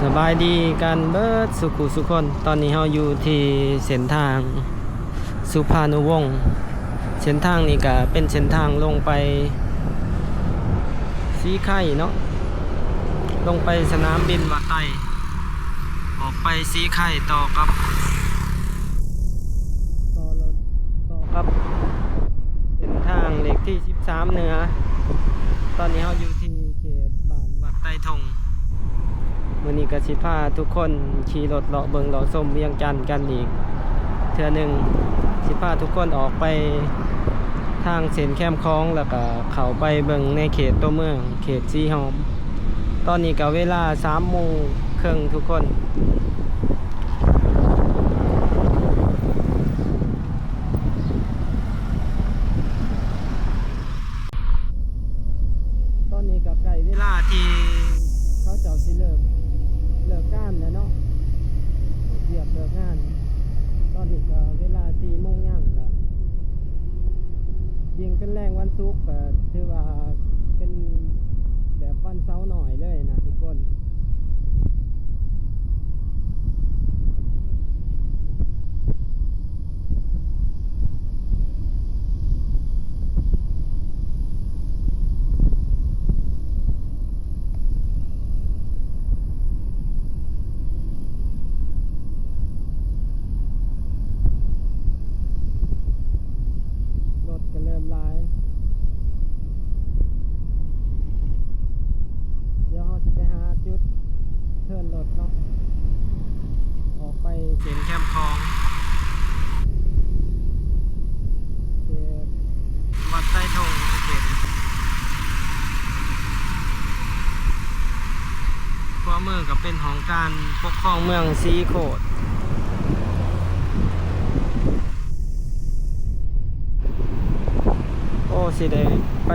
ສະບາຍດີກັນເບິດສູ່ຄູ່ສູ່ຄົນ. ຕອນນີ້ເຮົາຢູ່ທີ່ເສັ້ນທາງສຸພານຸວົງ. ເສັ້ນທາງນີ້ກະເປັນເສັ້ນທາງລົງໄປສີໄຄເນາະ, ລົງໄປສະໜາມບິນວັດໄຕ, ອອກໄປສີໄຄຕໍ່ກັບ ຕໍ່ ຕໍ່ກັບເສັ້ນທາງເລກທີສິບສາມເໜືອ. ຕອນນີ້ເຮົາຢູ່ທີ່ເຂດບ້ານວັດໄຕທົ່ງ. ມື້ນີ້ກະຊິພາທຸກຄົນຂີ່ລົດເລາະເບິ່ງເລາະຊົມວຽງຈັນກັນອີກເທື່ອໜຶ່ງ. ຊິພາທຸກຄົນອອກໄປທາງເສັ້ນແຄມຂອງ ແລ້ວກະເຂົ້າໄປເບິ່ງໃນເຂດຕົວເມືອງ ເຂດສີຫອມ. ຕອນນີ້ກະເວລາສາມໂມງເຄິ່ງທຸກຄົນ. ຕອນນີ້ກໍໃກ້ເວລາທີ່ເຂົາເຈົ້າຊິເລີກ ເລີກການແລ້ວເນາະ, ເລີກວຽກເລີກງານ. ຕອນນີ້ກໍເວລາສີ່ໂມງຍາມແລ້ວ. ຍິ່ງເປັນແລງວັນສຸກກໍຖືວ່າເປັນແບບວັນເສົານ້ອຍເລີຍນະທຸກຄົນ. ລົດກໍເລີ່ມຫຼາຍ. ດຽວເຮົາຊິໄປຫາຈຸດເທີນລົດເນາະ, ອອກໄປເສັ້ນແຄມຂອງ ເຂດວັດໄຕທົ່ງ. ເຂດຂວາມືກໍເປັນຫ້ອງການປົກຄອງເມືອງສີໂຄດ. ໂອ້ ຊິໄດ້ໄປ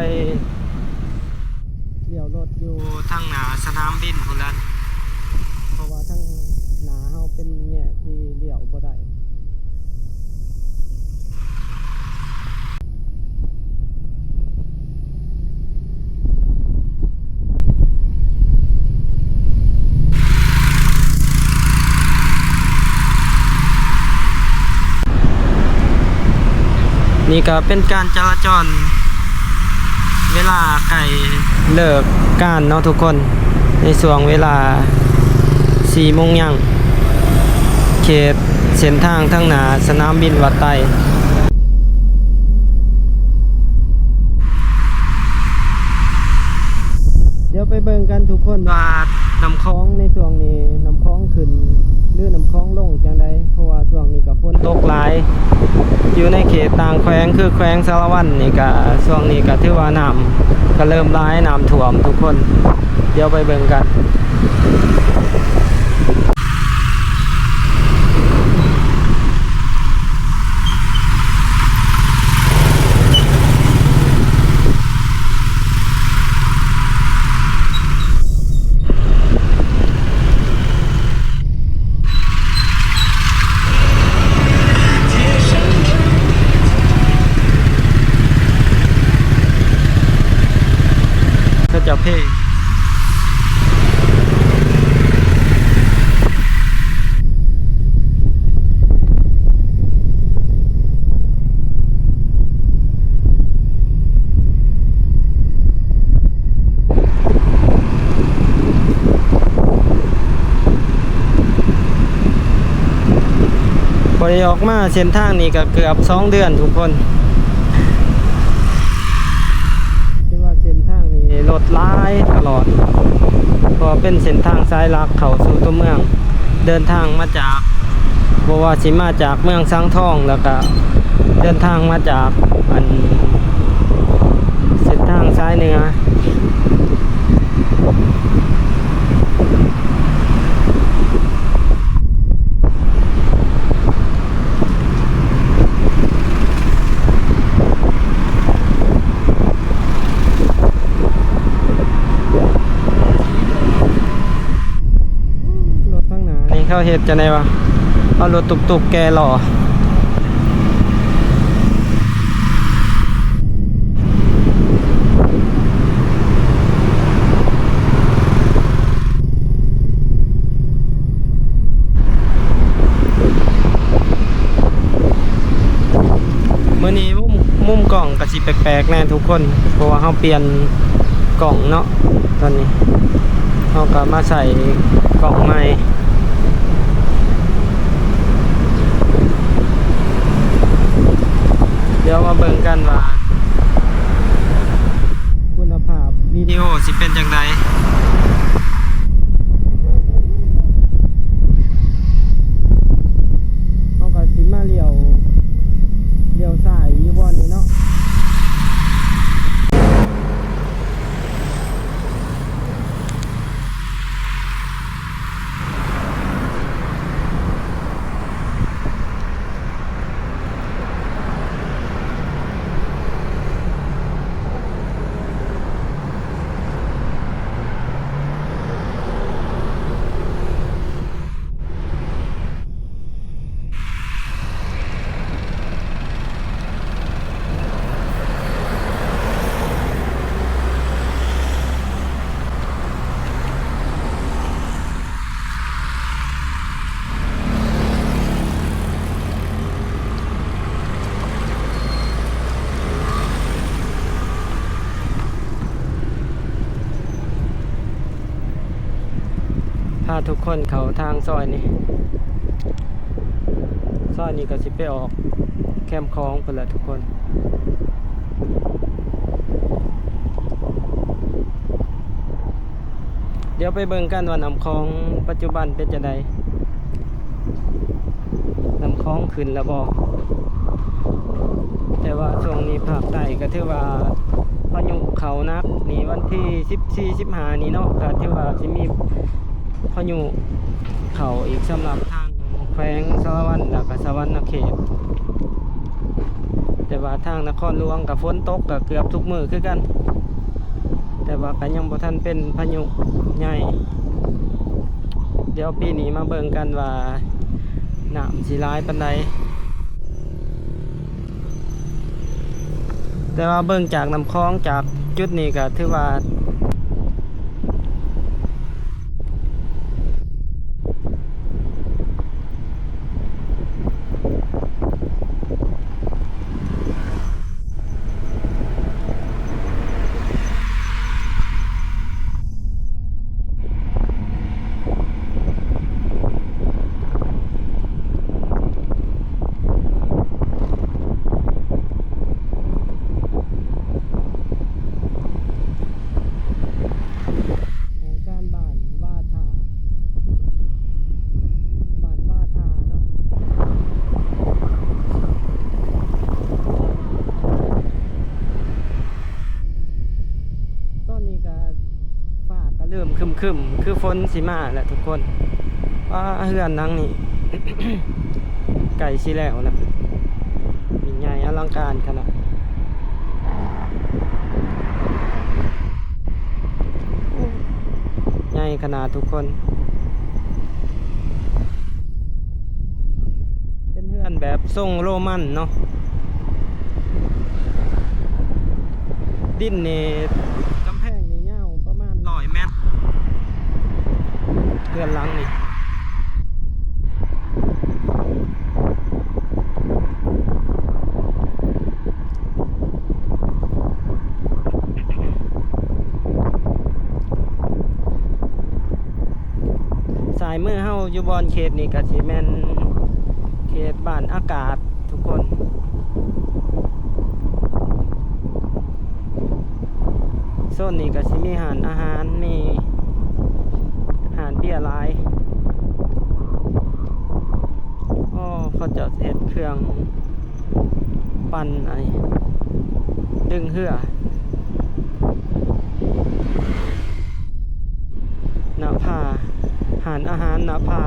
ລ້ຽວລົດຢູ່ທາງໜ້າສະໜາມບິນພຸ້ນລະ, ເພາະວ່າທາງໜ້າເຮົາເປັນແຍກທີ່ລ້ຽວບໍ່ໄດ້. ນີ້ກໍເປັນການຈະລາຈອນເວລາໃກ້ເລີກການເນາະທຸກຄົນ, ໃນຊ່ວງເວລາສີ່ໂມງຍັງ ເຂດເສັ້ນທາງທາງໜ້າສະໜາມບິນວັດໄຕ. ດຽວໄປເບິ່ງກັນທຸກຄົນວ່າ ນ້ຳຂອງໃນຊ່ວງນີ້ ນ້ຳຂອງຂຶ້ນ ຫຼື ນ້ຳຂອງລົງຈັ່ງໃດ, ເພາະວ່າຊ່ວງນີ້ກໍຝົນຕົກຫຼາຍ ຢູ່ໃນເຂດຕ່າງແຂວງ ຄືແຂວງສາລະວັນນີ້ກໍ ຊ່ວງນີ້ກໍຖືວ່ານ້ຳກໍເລີ່ມຫຼາຍ ນ້ຳຖ້ວມທຸກຄົນ. ດຽວໄປເບິ່ງກັນ. ເຂົາເຈົ້າເພ ບໍ່ໄດ້ອອກມາເສັ້ນທາງນີ້ກໍເກືອບສອງເດືອນທຸກຄົນ. ຖືວ່າເສັ້ນທາງນີ້ລົດຫຼາຍຕະຫຼອດ ເພາະວ່າເປັນເສັ້ນທາງສາຍຫຼັກເຂົ້າສູ່ຕົວເມືອງ, ເດີນທາງມາຈາກ ບໍ່ວ່າຊິມາຈາກເມືອງສັງທອງ ແລ້ວກະເດີນທາງມາຈາກ ອັນ ເສັ້ນທາງສາຍເໜືອ. ລົດທາງໜ້ານີ້ເຂົາເຮັດຈັ່ງໃດວະ? ເອົາລົດຕຸກໆແກ່ລໍ້. ເ ແປກໆແນ່ທຸກຄົນ ເພາະວ່າເຮົາປ່ຽນກ້ອງເນາະ. ຕອນນີ້ເຮົາກໍມາໃສ່ກ້ອງໃໝ່ ດຽວມາເບິ່ງກັນວ່າຄຸນນະພາບວິດີໂອຊິເປັນຈັ່ງໃດ. ເຮົາກໍຊິມາລ້ຽວ ລ້ຽວຊ້າຍຢູ່ບ່ອນນີ້ເນາະ. ພາທຸກຄົນເຂົ້າທາງຊອຍນີ້ ຊອຍນີ້ກໍຊິໄປອອກແຄມຂອງພຸ້ນລະທຸກຄົນ. ດຽວໄປເບິ່ງກັນວ່ານ້ຳຂອງປັດຈຸບັນເປັນຈັ່ງໃດ ນ້ຳຂອງຂຶ້ນແລ້ວບໍ່. ແຕ່ວ່າຊ່ວງນີ້ພາກໃຕ້ກໍຖືວ່າພາຍຸເຂົ້າໜັກ ນີ້ວັນທີສິບສີ່ ສິບຫ້ານີ້ເນາະ ກໍຖືວ່າຊິມີພາຍຸເຂົ້າອີກສຳລັບທາງແຂວງສາລະວັນ ແລ້ວກໍສະຫວັນນະເຂດ. ແຕ່ວ່າທາງນະຄອນຫຼວງກໍຝົນຕົກກໍເກືອບທຸກມື້ຄືກັນ ແຕ່ວ່າກໍຍັງບໍ່ທັນເປັນພາຍຸໃຫຍ່. ດຽວປີນີ້ມາເບິ່ງກັນວ່ານ້ຳຊິຫຼາຍປານໃດ. ແຕ່ວ່າເບິ່ງຈາກນ້ຳຂອງຈາກຈຸດນີ້ກໍຖືວ່າ ໂຄງການບ້ານວາທາ ບ້ານວາທາເນາະ. ຕອນນີ້ກໍຟ້າກໍເລີ່ມຄຶ້ມໆ ຄືຝົນຊິມາແລ້ວທຸກຄົນ. ວ້າ ເຮືອນຫຼັງນີ້ໃກ້ຊິແລ້ວແລ້ວ ຍິ່ງໃຫຍ່ອະລັງການຂະໜາດ ໃຫຍ່ຂະໜາດທຸກຄົນ. ເປັນເຮືອນແບບຊົງໂຣມັນເນາະ. ດິນນີ້ ກຳແພງນີ້ຍາວປະມານຮ້ອຍແມັດ ເຮືອນຫຼັງນີ້. ຊ້າຍມືເຮົາຢູ່ບ່ອນເຂດນີ້ກໍຊິແມ່ນເຂດບ້ານອາກາດທຸກຄົນ. ໂຊນນີ້ກໍຊິມີຮ້ານອາຫານ ມີຮ້ານເບຍຫຼາຍ. ໂອ້ ເຂົາເຈົ້າເຮັດເຄື່ອງ ປັ່ນ ອັນນີ້ ດຶງເຮືອ ນະພາ ຮ້ານອາຫານນະພາ.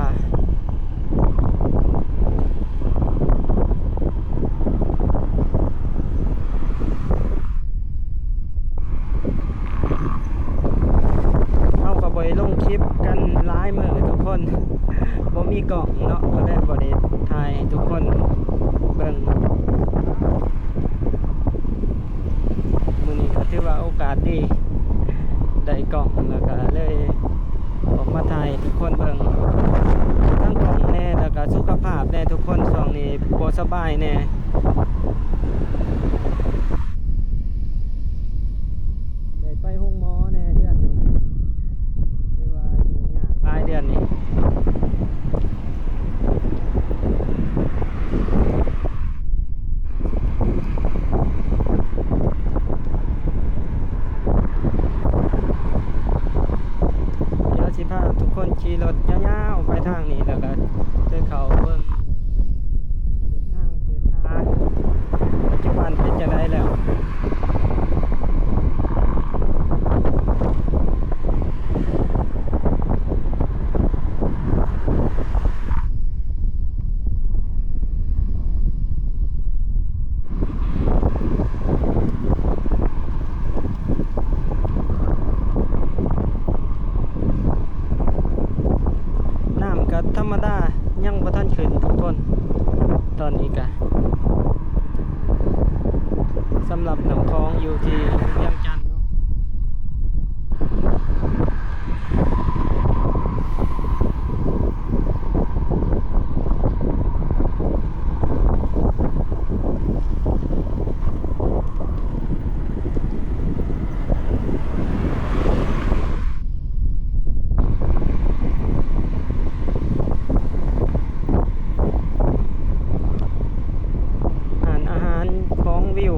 ເຮົາກໍບໍ່ໄດ້ລົງຄລິບກັນຫຼາຍມື້ທຸກຄົນ ບໍ່ມີກ້ອງເນາະ ກໍເລີຍບໍ່ໄດ້ຖ່າຍໃຫ້ທຸກຄົນເບິ່ງ. ມື້ນີ້ກໍຖືວ່າໂອກາດດີ ໄດ້ກ້ອງ ແລ້ວກໍເລີຍອອກມາຖ່າຍໃຫ້ທຸກຄົນເບິ່ງ ທັງກ້ອງແດ່ ແລ້ວກໍສຸຂະພາບແດ່ທຸກຄົນ. ຊ່ວງນີ້ບໍ່ສະບາຍແດ່ ເ ໄປໂຮງໝໍແດ່ເດືອນນີ້ ຖືວ່າຫຍຸ້ງຍາກຫຼາຍເດືອນນີ້. ດຽວຊິພາທຸກຄົນຂີ່ລົດຍາວໆໄປທາງນີ້ ແລ້ວກໍໄປເຂົ້າເບິ່ງເສັ້ນທາງເສດຖາ ປັດຈຸບັນເປັນຈັ່ງໃດແລ້ວ. ນ້ຳກໍທຳມະດາ ຍັງບໍ່ທັນຂຶ້ນທຸກຄົນ ຕອນນີ້ກະ ສຳລັບນ້ຳຂອງຢູ່ທີ່ວຽງຈັນເນາະ. ຮ້ານອາຫານຂອງວິວ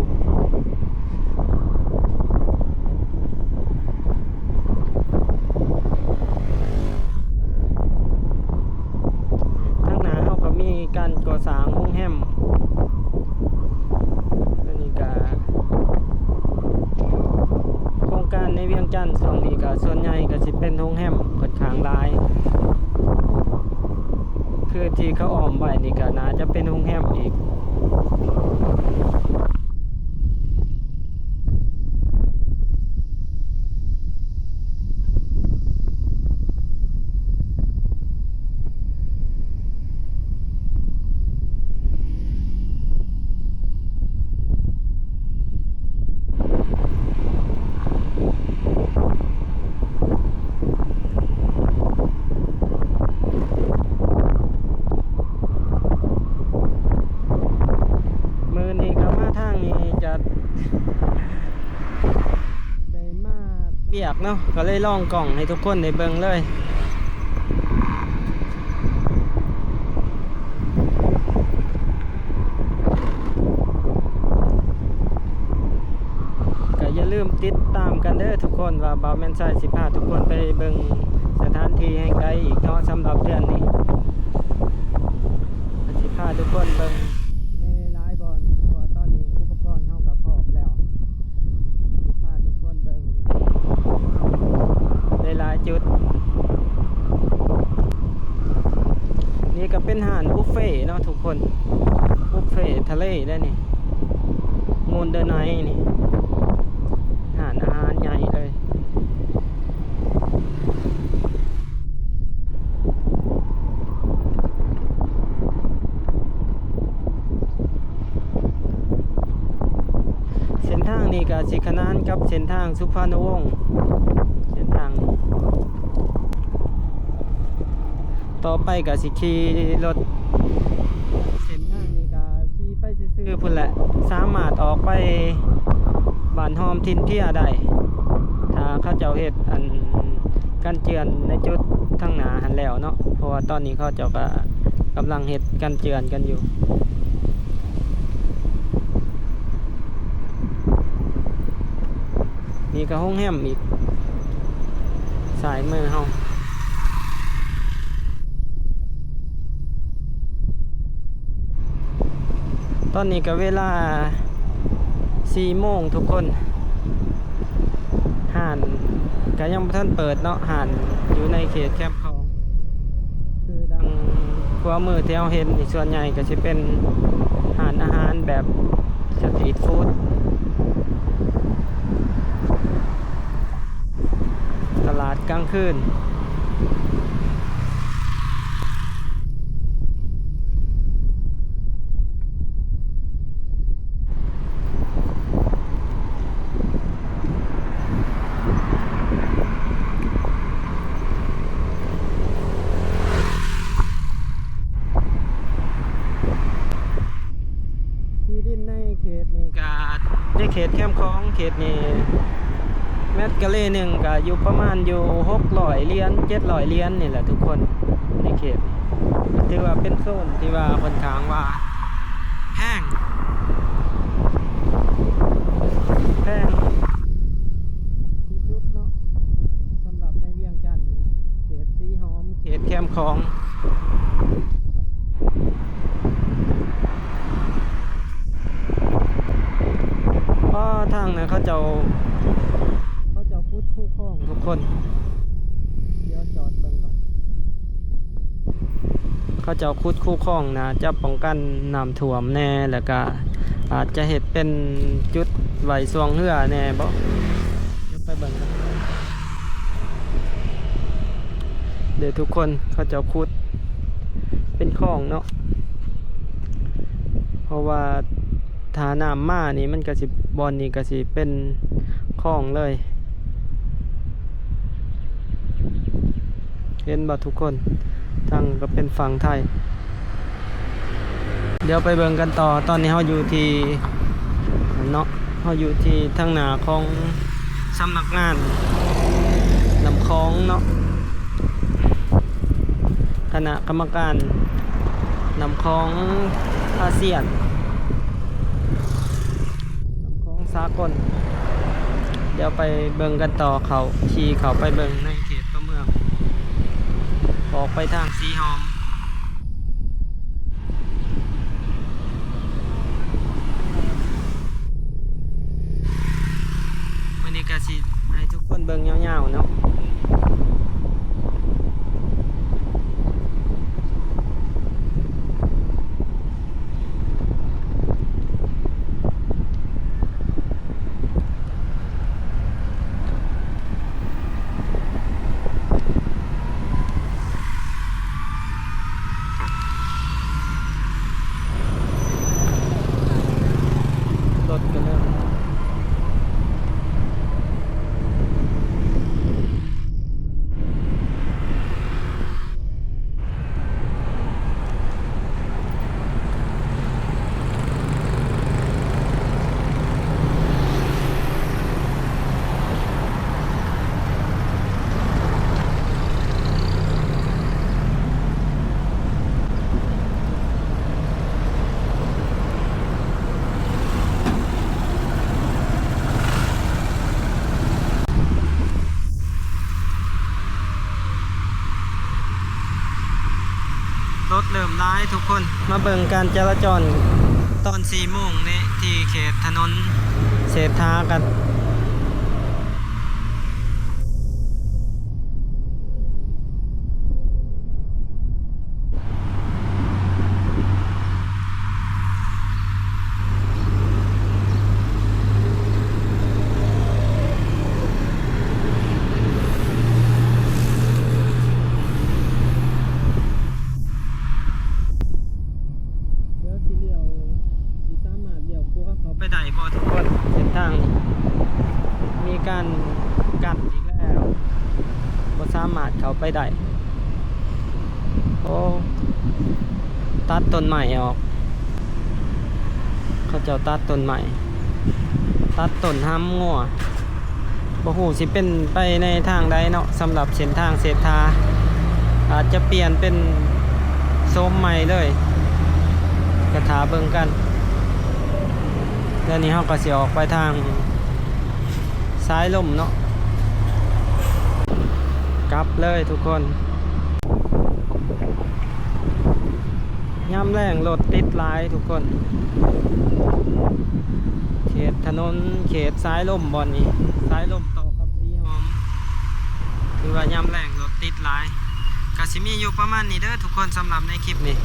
ທາງໜ້າເຮົາກໍມີການກໍ່ສ້າງໂຮງແຮມ ອັນນີ້ກະໂຄງການໃນວຽງຈັນຊ່ວງນີ້ກະສ່ວນໃຫຍ່ກະຊິເປັນໂຮງແຮມຂ້ອນຂ້າງຫຼາຍ ຄືທີ່ເຂົາອ້ອມໄວ້ນີ້ກະໜ້າຈະເປັນໂຮງແຮມອີກ. ມື້ນີ້ກໍມາທາງນີ້ຈະ ໄດ້ມາວຽກເນາະ ກໍເລີຍລອງກ້ອງໃຫ້ທຸກຄົນໄດ້ເບິ່ງເລີຍ. ກໍຢ່າລືມຕິດຕາມກັນເດີທຸກຄົນ ວ່າບ່າວແມ່ນໄຊຊິພາທຸກຄົນໄປເບິ່ງສະຖານທີ່ແຫ່ງໃດອີກເນາະ ສຳລັບເດືອນນີ້ ກໍຊິພາທຸກຄົນເບິ່ງ ໃນຫຼາຍບ່ອນ ເພາະວ່າຕອນນີ້ອຸປະກອນເຮົາກໍພ້ອມແລ້ວ ຊິພາທຸກຄົນເບິ່ງຫຼາຍໆຈຸດ. ນີ້ກໍເປັນຮ້ານບຸບເຟເນາະທຸກຄົນ ບຸບເຟທະເລເດ້ນີ້ ມູນເດີໄນນີ້ ຮ້ານອາຫານໃຫຍ່ເລີຍ. ເສັ້ນທາງນີ້ກໍຊິຂະໜານກັບເສັ້ນທາງສຸພານຸວົງ ເສັ້ນທາງນີ້ ຕໍ່ໄປກໍຊິຂີ່ລົດ ເສັ້ນທາງນີ້ກໍຂີ່ໄປຊື່ໆພຸ້ນແຫຼະ ສາມາດອອກໄປບ້ານຮອມຖິ່ນເພຍໄດ້ ຖ້າເຂົາເຈົ້າເຮັດອັນກັນເຈື່ອນໃນຈຸດທາງໜ້າຫັ້ນແລ້ວເນາະ ເພາະວ່າຕອນນີ້ເຂົາເຈົ້າກໍກຳລັງເຮັດກັນເຈື່ອນກັນຢູ່. ນີ້ກໍໂຮງແຮມອີກ ຊ້າຍມືເຮົາ. ຕອນນີ້ກໍເວລາສີ່ໂມງທຸກຄົນ ຮ້ານກໍຍັງບໍ່ທັນເປີດເນາະ ຮ້ານຢູ່ໃນເຂດແຄມຂອງ ຄືດັ່ງຂວາມືທີ່ເຮົາເຫັນນີ້ ສ່ວນໃຫຍ່ກໍຊິເປັນຮ້ານອາຫານແບບສະຕຣີດຟູດ ຕະຫຼາດກາງຄືນ. ທີ່ດິນໃນເຂດນີ້ກະ ໃນເຂດແຄມຂອງເຂດນີ້ ແມ່ ແມັດກາເລໜຶ່ງກະຢູ່ປະມານຢູ່ຫົກຮ້ອຍຫຼຽນ ເຈັດຮ້ອຍຫຼຽນນີ້ແຫຼະທຸກຄົນ ໃນເຂດ ຖືວ່າເປັນໂຊນທີ່ວ່າຂ້ອນຂ້າງວ່າແພງ ແພງທີ່ສຸດເນາະ ສຳລັບໃນວຽງຈັນນີ້ ເຂດສີຫອມ ເຂດແຄມຂອງ. ອໍ ທາງນັ້ນເຂົາເຈົ້າ ເຂົາເຈົ້າຂຸດຄູຄອງທຸກຄົນ ດຽວຈອດເບິ່ງກ່ອນ ເຂົາເຈົ້າຂຸດຄູຄອງ ໜ້າຈະປ້ອງກັນນ້ຳຖ້ວມແດ່ ແລ້ວກະອາດຈະເຮັດເປັນຈຸດໄວ້ຊ່ວງເຮືອແດ່ບໍ ດຽວໄປເບິ່ງກ່ອນ. ເດ້ທຸກຄົນ ເຂົາເຈົ້າຂຸດເປັນຄອງເນາະ ເພາະວ່າຖ້ານ້ຳມານີ້ມັນກະຊິ ບ່ອນນີ້ກະຊິເປັນຄອງເລີຍ ເຫັນບໍ່ທຸກຄົນ ທາງກະເປັນຝັ່ງໄທ. ດຽວໄປເບິ່ງກັນຕໍ່ ຕອນນີ້ເຮົາຢູ່ທີ່ ເນາະ ເຮົາຢູ່ທີ່ທາງໜ້າຂອງສຳນັກງານນ້ຳຂອງເນາະ ຄະນະກຳມະການນ້ຳຂອງອາຊຽນ ນ້ຳຂອງສາກົນ. ດຽວໄປເບິ່ງກັນຕໍ່ ເຂົ້າ ຂີ່ເຂົ້າໄປເບິ່ງໃນເຂດຕົວເມືອງ ອອກໄປທາງສີຫອມ. ມື້ນີ້ກະຊິໃຫ້ທຸກຄົນເບິ່ງຍາວໆເນາະ. ລົດກະເລີ່ມມາ. ລົດເລີ່ມຫຼາຍທຸກຄົນ ມາເບິ່ງການຈະລາຈອນຕອນສີ່ໂມງນີ້ ທີ່ເຂດຖະໜົນເສດຖາກັນ. ດຽວຊິລ້ຽວ ຊິສາມາດລ້ຽວຂວາເຂົ້າໄປໄດ້ບໍ່ທຸກຄົນ? ເສັ້ນທາງນີ້ມີການກັ້ນອີກແລ້ວ ບໍ່ສາມາດເຂົ້າໄປໄດ້. ໂອ້ ຕັດຕົ້ນໄມ້ອອກ ເຂົາເຈົ້າຕັດຕົ້ນໄມ້ ຕັດຕົ້ນຮຳງົວ. ບໍ່ຮູ້ຊິເປັນໄປໃນທາງໃດເນາະ ສຳລັບເສັ້ນທາງເສດຖາ ອາດຈະປ່ຽນເປັນໂສມໃໝ່ເລີຍ ກະຖ້າເບິ່ງກັນ. ດຽວນີ້ເຮົາກະຊິອອກໄປທາງສາຍລົມເນາະ ກັບເລີຍທຸກຄົນ. ຍາມແລງລົດຕິດຫຼາຍທຸກຄົນ ເຂດຖະໜົນ ເຂດສາຍລົມບ່ອນນີ້ ສາຍລົມຕໍ່ກັບສີຫອມ ຖືວ່າຍາມແລງລົດຕິດຫຼາຍ. ກະຊິມີຢູ່ປະມານນີ້ເດີທຸກຄົນ ສຳລັບໃນຄລິບນີ້